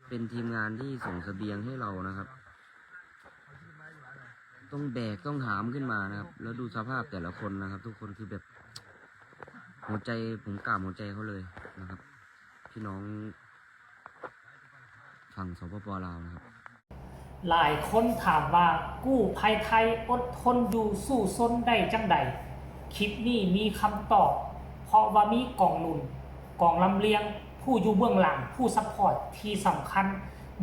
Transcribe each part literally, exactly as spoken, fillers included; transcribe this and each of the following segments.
เป็นทีมงานที่ส่งเสบียงให้เรานะครับ ต้องแบกต้องหามขึ้นมานะครับ แล้วดูสภาพแต่ละคนนะครับ ทุกคนคือแบบ หัวใจ ผมกราบหัวใจเขาเลยนะครับ พี่น้องฝั่ง สปป ลาวนะครับ หลายคนถามว่ากู้ภัยไทยอดทนอยู่สู้ซนได้จั่งใด คลิปนี้มีคำตอบ เพราะว่ามีกองหนุน กองลำเลียง ผู้อยู่เบื้องหลัง ผู้ซัพพอร์ตที่สำคัญ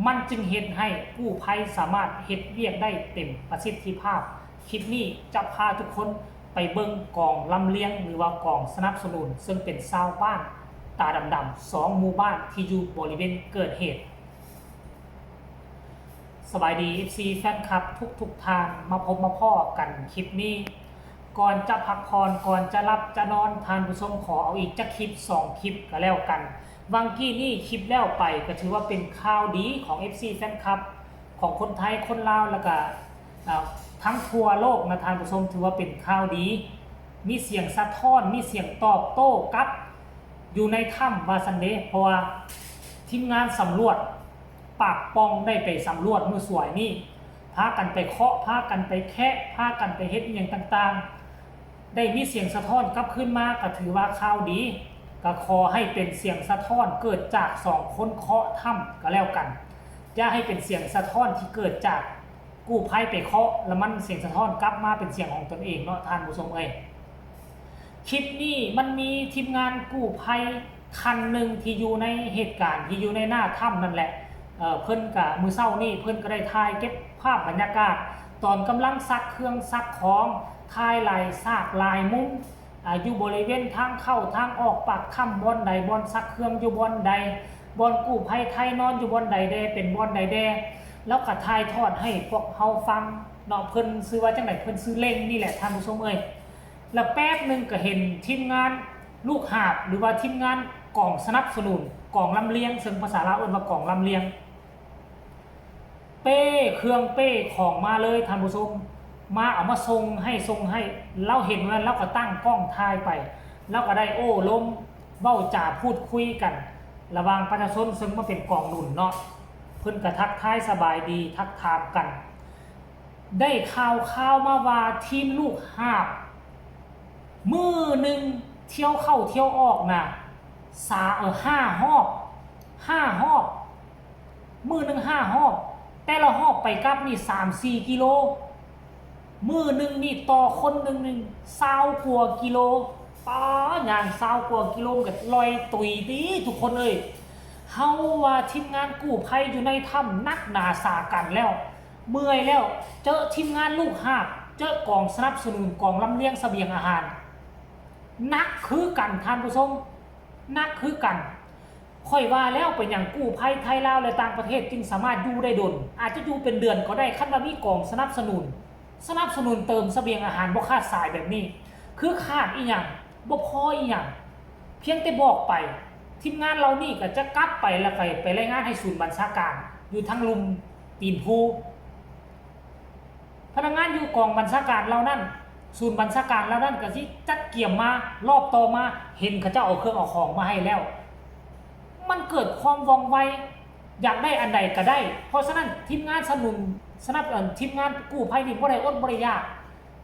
มันจึงเฮ็ดให้กู้ภัยสามารถเฮ็ดเวียกได้เต็มประสิทธิภาพ คลิปนี้จะพาทุกคนไปเบิ่งกองลำเลียง หรือว่ากองสนับสนุน ซึ่งเป็นชาวบ้านตาดำๆสองหมู่บ้านที่อยู่บริเวณเกิดเหตุ สบายดี เอฟซี แฟนคลับทุกๆท่าน มาพบมาพ้อกันคลิปนี้ ก่อนจะพักผ่อนก่อนจะหลับจะนอน ท่านผู้ชมขอเอาอีกจักคลิปสองคลิปก็แล้วกัน วังกี้นี่คลิปแล้วไปก็ถือว่าเป็นข่าวดีของ เอฟซี แฟนคลับ ของคนไทยคนลาวแล้วก็อ่าทั้งทั่วโลกนะท่านผู้ชม ถือว่าเป็นข่าวดี มีเสียงสะท้อนมีเสียงตอบโต้กลับ อยู่ในถ้ำว่าซันเดเพราะว่าทีมงานสำรวจปากป่องได้ไปสำรวจมื้อสวยนี่พากันไปเคาะพากันไปแคะพากันไปเฮ็ดอหย่างต่างๆ ได้มีเสียงสะท้อนกลับคืนมาก็ถือว่าข่าวดี ก็ขอให้เป็นเสียงสะท้อนเกิดจากสองคนเคาะถ้ำก็แล้วกัน อย่าให้เป็นเสียงสะท้อนที่เกิดจากกู้ภัยไปเคาะแล้วมันเสียงสะท้อนกลับมาเป็นเสียงของตนเองเนาะท่านผู้ชมเอ้ย คลิปนี้มันมีทีมงานกู้ภัยคันหนึ่งที่อยู่ในเหตุการณ์ที่อยู่ในหน้าถ้ำนั่นแหละ เอ่อเพิ่นกะมื้อเช้านี่เพิ่นก็ได้ถ่ายเก็บภาพบรรยากาศ ตอนกำลังซักเครื่องซักของถ่ายหลายฉากหลายมุมอ่าอยู่บริเวณทางเข้าทางออกปากถ้ำบ่อนใดบ่อนซักเครื่องอยู่บ่อนใดบ่อนกู้ภัยไทยนอนอยู่บ่อนใดแดเป็นบ่อนใดแดแล้วก็ถ่ายทอดให้พวกเฮาฟังเนาะเพิ่นชื่อว่าจังไดเพิ่นชื่อเล่งนี่แหละท่านผู้ชมเอ้ย แล้วแป๊บหนึ่งก็เห็นทีมงานลูกหาบหรือว่าทีมงานกองสนับสนุนกองลำเลียงซึ่งภาษาลาวเอิ้นว่ากองลำเลียง เป้เครื่องเป้ของมาเลยท่านผู้ชมมาเอามาส่งให้ส่งให้เราเห็นวันนั้นเราก็ตั้งกล้องถ่ายไปเราก็ได้โอ้ลมเว้าจาพูดคุยกัน ระหว่างประชาชนซึ่งมาเป็นกองหนุนเนาะเพิ่นก็ทักทายสบายดีทักทามกัน ได้ข่าวข่าวมาว่าทีมลูกหาบมือหนึ่งเที่ยวเข้าเที่ยวออกนะสาเออห้าหอบห้าหอบมือหนึ่งห้าหอบแต่ละหอบไปกลับนี่สามสี่กิโลมือหนึ่งนี่ต่อคนหนึ่งหนึ่งซาวกว่ากิโลป้ายางซาวกว่ากิโลมันก็ลอยตุยดีทุกคนเอ้ยเฮาว่าทีมงานกู้ภัยอยู่ในถ้ำนักหนาสากันแล้ว เมื่อยแล้วเจอทีมงานลูกหาบเจอกองสนับสนุนกองลำเลียงเสบียงอาหารหนักคือกันท่านผู้ชมหนักคือกันค่อยว่าแล้วเป็นอย่างกู้ภัยไทยลาวและต่างประเทศจึงสามารถอยู่ได้ดน อาจจะอยู่เป็นเดือนก็ได้คันว่ามีกองสนับสนุน สนับสนุนเติมเสบียงอาหารบ่ขาดสายแบบนี้ คือขาดอีหยังบ่พออีหยังเพียงแต่บอกไป ทีมงานเรานี่ก็จะกลับไปแล้วไปไปรายงานให้ศูนย์บัญชาการ อยู่ทางลุมตีนภูพนักงานอยู่กองบัญชาการเหล่านั้น ศูนย์บัญชาการเหล่านั้นก็สิจัดเกียมมารอบต่อมาเห็นเขาเจ้าเอาเครื่องเอาของมาให้แล้ว มันเกิดความว่องไวอยากได้อันใดก็ได้ เพราะฉะนั้นทีมงานสนุนสนับเอ่อทีมงานกู้ภัยนี่บ่ได้อดบ่ได้อยาก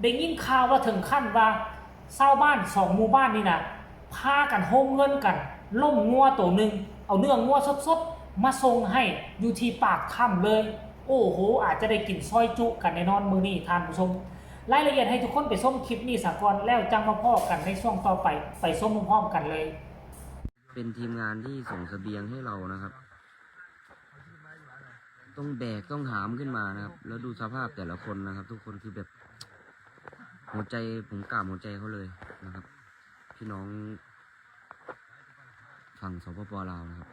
ได้ยินข่าวว่าถึงขั้นว่าชาวบ้านสองหมู่บ้านนี่นะพากันโฮมเงินกันล้มงัวตัวหนึ่งเอาเนื้องัวสดๆมาส่งให้อยู่ที่ปากถ้ำเลย โอ้โห อาจจะได้กินซอยจุกันแน่นอนมื้อนี้ท่านผู้ชม รายละเอียดให้ทุกคนไปชมคลิปนี้สะก่อนแล้วจังมาพ้อกันในช่วงต่อไปไปชมพร้อมๆกันเลย เป็นทีมงานที่ส่งเสบียงให้เรานะครับ ต้องแบกต้องหามขึ้นมานะครับ แล้วดูสภาพแต่ละคนนะครับ ทุกคนคือแบบ หัวใจผมกราบหัวใจเขาเลยนะครับ พี่น้องฝั่ง สปป ลาวนะครับ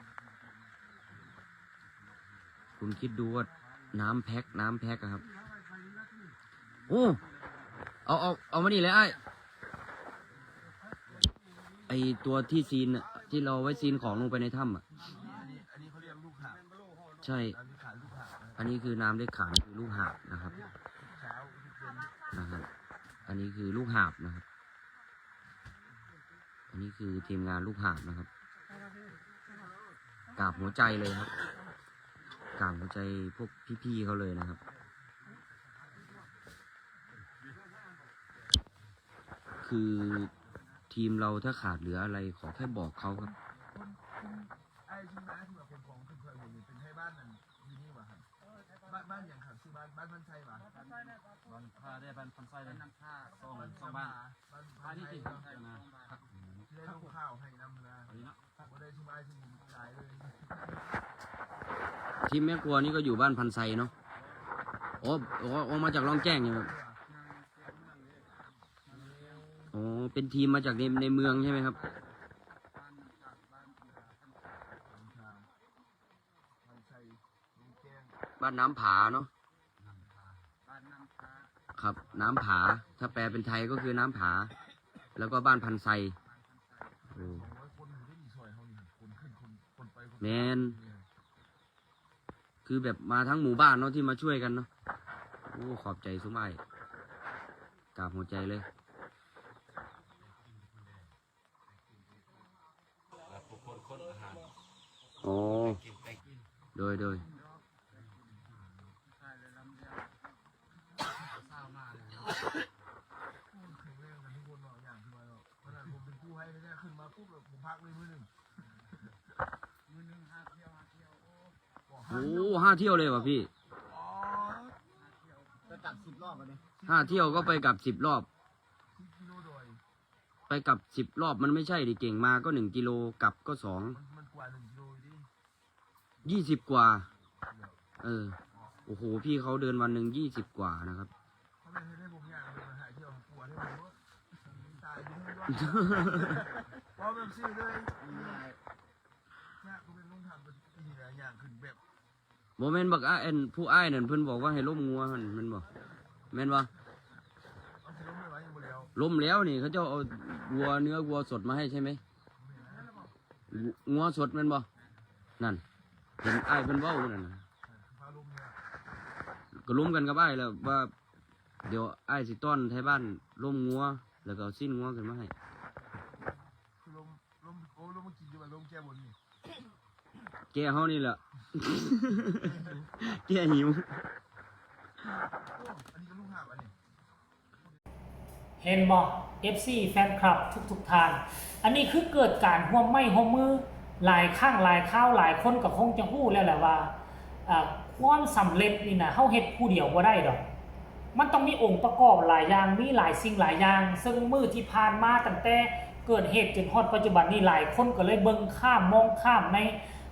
คุณคิดดูว่าน้ำแพ็คน้ำแพ็คอะครับ โอ้ เอาเอาเอามานี่เลยไอ้ ไอ้ตัวที่ซีนอะที่เราไว้ซีนของลงไปในถ้ำอะ อันนี้อันนี้เขาเรียกลูกหาบ ใช่ อันนี้ขายลูกหาบนะ อันนี้คือน้ำเล็กขานคือลูกหาบนะครับ เช้าที่เป็น นะครับ อันนี้คือลูกหาบนะครับ อันนี้คือทีมงานลูกหาบนะครับ กราบหัวใจเลยครับ กราบหัวใจพวกพี่ๆเขาเลยนะครับ คือทีมเราถ้าขาดเหลืออะไรขอแค่บอกเขาครับ ไอ้ที่น้าที่แบบขนของขึ้นเคยอยู่นี่เป็นไทยบ้านนั่นอยู่นี่หว่าครับบ้านบ้านอย่างครับชื่อบ้านบ้านพันชัยหว่า บ้านพาได้บ้านพันไส้เลย น้ำท่า สองสองบ้าน บ้าน บ้านที่ พันชัย ติด เนาะ กันมาครับ ที่ได้ลงข่าวให้นำนะ อันนี้เนาะ บ่ได้ชื่อบ้านชื่อผมตายเลย ทีมแม่ครัวนี่ก็อยู่บ้านพันไซเนาะ อ๋อ อ๋อ ออกมาจากร่องแจ้งใช่ไหมครับ อ๋อ เป็นทีมมาจากในในเมืองใช่ไหมครับ พันชัยลงแจ้ง บ้านน้ำผาเนาะ บ้านน้ำท่า ครับ น้ำผา ถ้าแปลเป็นไทยก็คือน้ำผา แล้วก็บ้านพันไซ โอ้ สองร้อยคนอยู่ได้มีซอยเขานี่คนขึ้นคนคนไปคน แมน คือแบบมาทั้งหมู่บ้านเนาะที่มาช่วยกันเนาะ โอ้ ขอบใจสุมอ้ายกราบหัวใจเลย ผู้คนคนอาหาร อ๋อ กินไปกิน โดย โดย ข้าวมาเลยเนาะ แข็งแรงกันทุกคนเนาะอย่างที่มาเนาะขนาดผมเป็นกู้ภัยแท้ๆขึ้นมาปุ๊บแบบผมพักเลยมื้อหนึ่ง มื้อหนึ่งห้าเที่ยวห้าเที่ยวโอ้ บอก โอ้ ห้าเที่ยวเลยว่ะพี่ อ๋อ ก็ตัดสิบรอบอ่ะเนี่ย ห้าเที่ยวก็ไปกลับสิบรอบ สิบกิโลดอย ไปกลับสิบรอบมันไม่ใช่ดิ เก่งมาก็หนึ่งกิโล กลับก็สอง มันมันกว่าหนึ่งกิโลอยู่ดิ ยี่สิบกว่า เออ โอ้โห พี่เขาเดินวันหนึ่งยี่สิบกว่านะครับ เขาไม่ให้ได้ผมอย่างเดียวหาเที่ยวกลัวได้ผมตายอยู่ที่ยอดเพราะแบบซื้อเลยเนี่ยกูเป็นลงทำเป็นอีหลายอย่างขึ้นแบบ บ่แม่นบักอ้ายอันผู้อ้ายนั่นเพิ่นบอกว่าให้ล้มงัวหั่นแม่นบ่ แม่นบ่ เอาสิลงไม่ไหวยังบ่แล้ว ล้มแล้วนี่เขาเจ้าเอาวัวเนื้อวัวสดมาให้ใช่ไหม งัวสดแม่นบ่ นั่น เห็นอ้ายเพิ่นเว้านั่นน่ะ พาลมเนี่ย ก็ล้มกันกับอ้ายแล้วว่า เดี๋ยวอ้ายสิต้อนไทบ้านล้มงัว แล้วก็เอาสิ้นงัวขึ้นมาให้ คือลมลมโอ้ลมมากินอยู่ว่าลมแก้บนนี่ แกเฮานี่แหละ แกหิว โอ้อันนี้ก็ลูกหาบอันนี้ เห็นบ่ เอฟซี แฟนคลับทุกๆท่าน อันนี้คือเกิดการร่วมไม้ร่วมมือหลายครั้งหลายคราวหลายคนก็คงจะฮู้แล้วแหละว่าอ่าความสำเร็จนี่นะเฮาเฮ็ดผู้เดียวบ่ได้ดอก มันต้องมีองค์ประกอบหลายอย่าง มีหลายสิ่งหลายอย่าง ซึ่งมื้อที่ผ่านมาตั้งแต่เกิดเหตุจนฮอดปัจจุบันนี้หลายคนก็เลยเบิ่งข้ามมองข้ามใน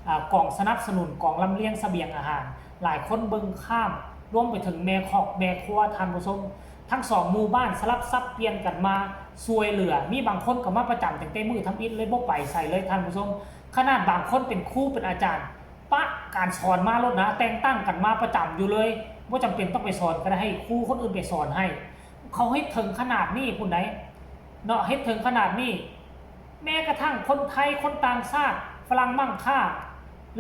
อ่ากองสนับสนุนกองลำเลียงเสบียงอาหาร หลายคนเบิ่งข้ามรวมไปถึงแม่คอกแม่ครัวท่านผู้ชม ทั้งสองหมู่บ้านสลับสับเปลี่ยนกันมาช่วยเหลือ มีบางคนก็มาประจำตั้งแต่มื้อทำอิฐเลยบ่ไปไสเลยท่านผู้ชม ขนาดบางคนเป็นครูเป็นอาจารย์ ปะการสอนมาโลดนะ แต่งตั้งกันมาประจำอยู่เลย บ่จำเป็นต้องไปสอนก็ได้ ให้ครูคนอื่นไปสอนให้ เขาเฮ็ดถึงขนาดนี้พุ้นใด๋ เนาะ เฮ็ดถึงขนาดนี้ แม้กระทั่งคนไทยคนต่างชาติ ฝรั่งมังค่า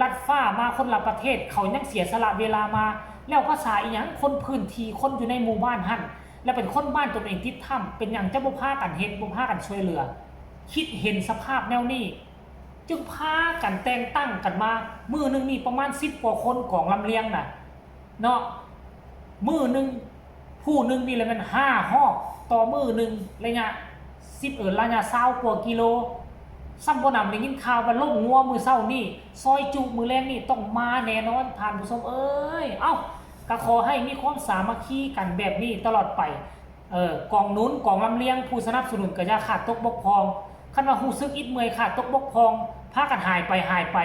ลัดฟ้ามาคนละประเทศ เขายังเสียสละเวลามา แล้วภาษาอีหยัง คนพื้นที่ คนอยู่ในหมู่บ้านหั่น และเป็นคนบ้านตนเองติดถ้ำ เป็นหยังจะบ่พากันเฮ็ด บ่พากันช่วยเหลือ คิดเห็นสภาพแนวนี้ จึงพากันแต่งตั้งกันมา มื้อหนึ่งนี่ประมาณสิบกว่าคนกองลำเลียงน่ะ เนาะ มื้อหนึ่ง ผู้หนึ่งนี่แหละแม่นห้าฮอบ ต่อมื้อหนึ่ง ระยะสิบ เออ ระยะซาวกว่ากิโล ซ้ำบ่นำได้ยินข่าวว่าล้มงัวมื้อเช้านี่ ซอยจุมื้อแลงนี่ต้องมาแน่นอน ท่านผู้ชมเอ้ย เอ้า ก็ขอให้มีความสามัคคีกันแบบนี้ตลอดไป เออ กองหนุน กองลำเลียง ผู้สนับสนุนก็อย่าขาดตกบกพร่อง คันว่ารู้สึกอิดเมื่อยขาดตกบกพร่อง พากันหายไป หายไป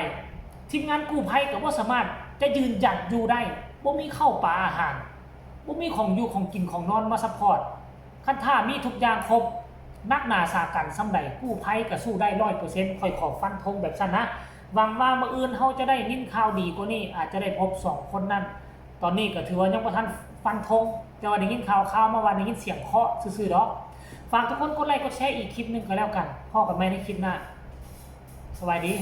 ทีมงานกู้ภัยก็บ่สามารถจะยืนหยัดอยู่ได้ บ่มีข้าวปลาอาหาร บ่มีของอยู่ของกินของนอนมาซัพพอร์ต คันถ้ามีทุกอย่างครบ หนักหนาสาหัสส่ำใด กู้ภัยก็สู้ได้ร้อยเปอร์เซ็นต์ ข้อยขอฟันธงแบบซั่นนะ หวังว่ามื้ออื่นเฮาจะได้ยินข่าวดีกว่านี้ อาจจะได้พบสองคนนั้น ตอนนี้ก็ถือว่ายังบ่ทันฟันธง แต่ว่าได้ยินข่าวๆมาว่าได้ยินเสียงเคาะซื่อๆดอก ฝากทุกคนกดไลค์กดแชร์อีกคลิปหนึ่งก็แล้วกัน พ้อกันใหม่ในคลิปหน้า สวัสดี